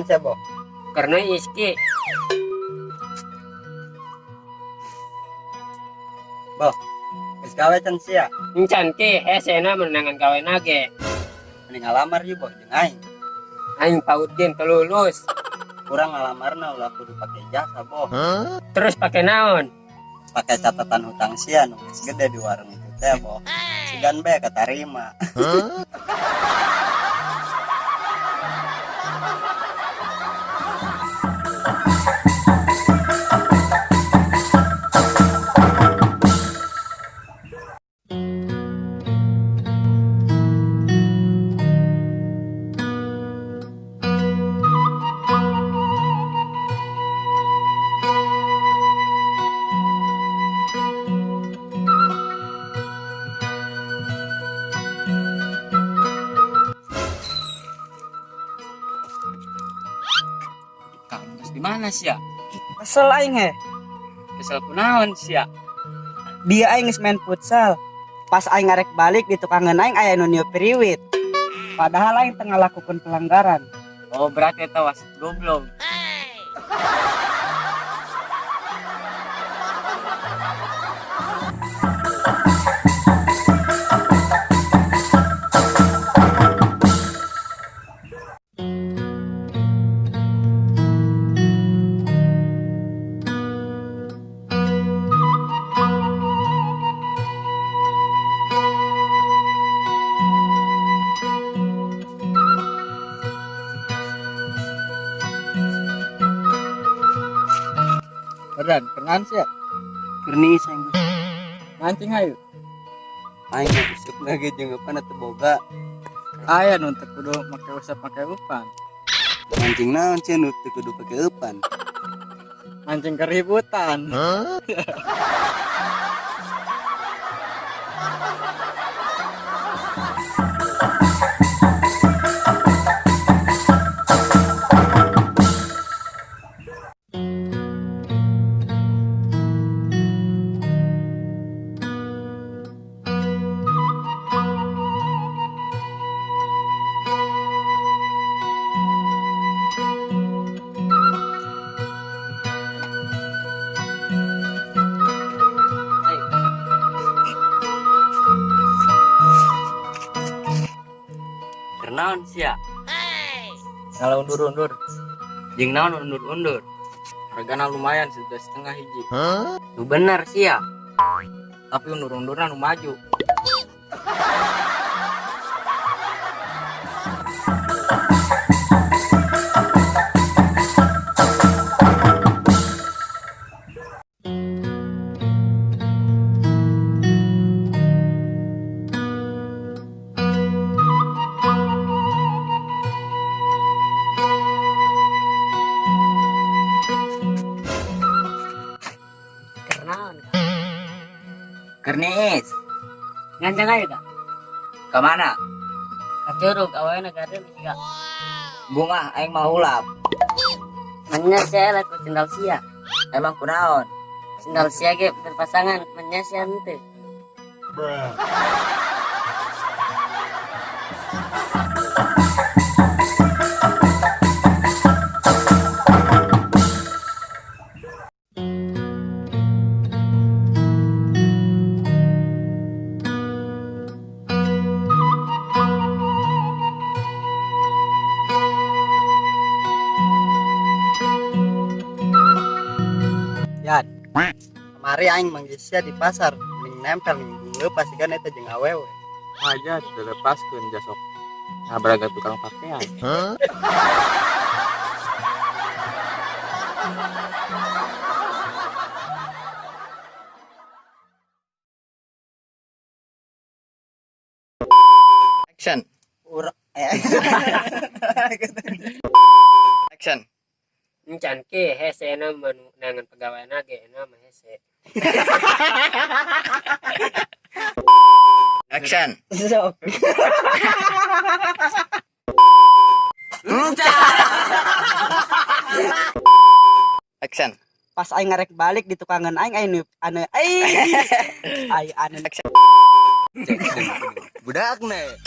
Kenaon sia, Bo? Karena iski. Bo, geus gawe can sia? Encan ki, hese na menangan gawe nage. Mending ngalamar yeuh, Bo, jeung aing. Aing paut gen lulus. Kurang ngalamarna ulah kudu pake jasa, Bo. Terus pake naon? Pake catatan hutang sia nu geus gede di warung itu teh, Bo. Sugan bae katarima. Kampus di mana sia? Kesel aing he. Kesel kunaon sia? Dia aing geus main futsal. Pas aing ngarek balik di tukangan aing aya nu niup priwit. Padahal aing tengah lakukan pelanggaran. Oh, berarti eta wasit goblok. Beran, kenan sia. Kerni aing geus. Mancing hayu. Aing useup lagi jeung eupan teu boga. Aya nu teu kudu make usap make eupan. Mancing naon sia nu teu kudu pake eupan? Mancing keributan. Kenaon sia? Kalau undur-undur. Jeung naon undur-undur? Hargana lumayan 1,5 juta hiji. Nu bener sia. Tapi undur-undurna nu maju. Kenaon? Kernis. Ngancang aja kak. Kemana? Ka curug awalnya gareum sia. Bunga aing mau ulap. Menya sia lah ku sendal sia. Emang kunaon? Sendal sia ge berpasangan, menya sia henteu. Yan. Kemari aing manggih sia di pasar, mending nempel mending leupas siga eta jeung awewe. Aja dilepaskeun jasok. Ngabraga tukang pakaian. Action. Ura. Action. Encan ki hese na manu nangan pegawai nage na mah hese. Action. Sok. Action. Pas aing ngarek balik di tukangan aing aya nu anu ai ai anu Budak nih.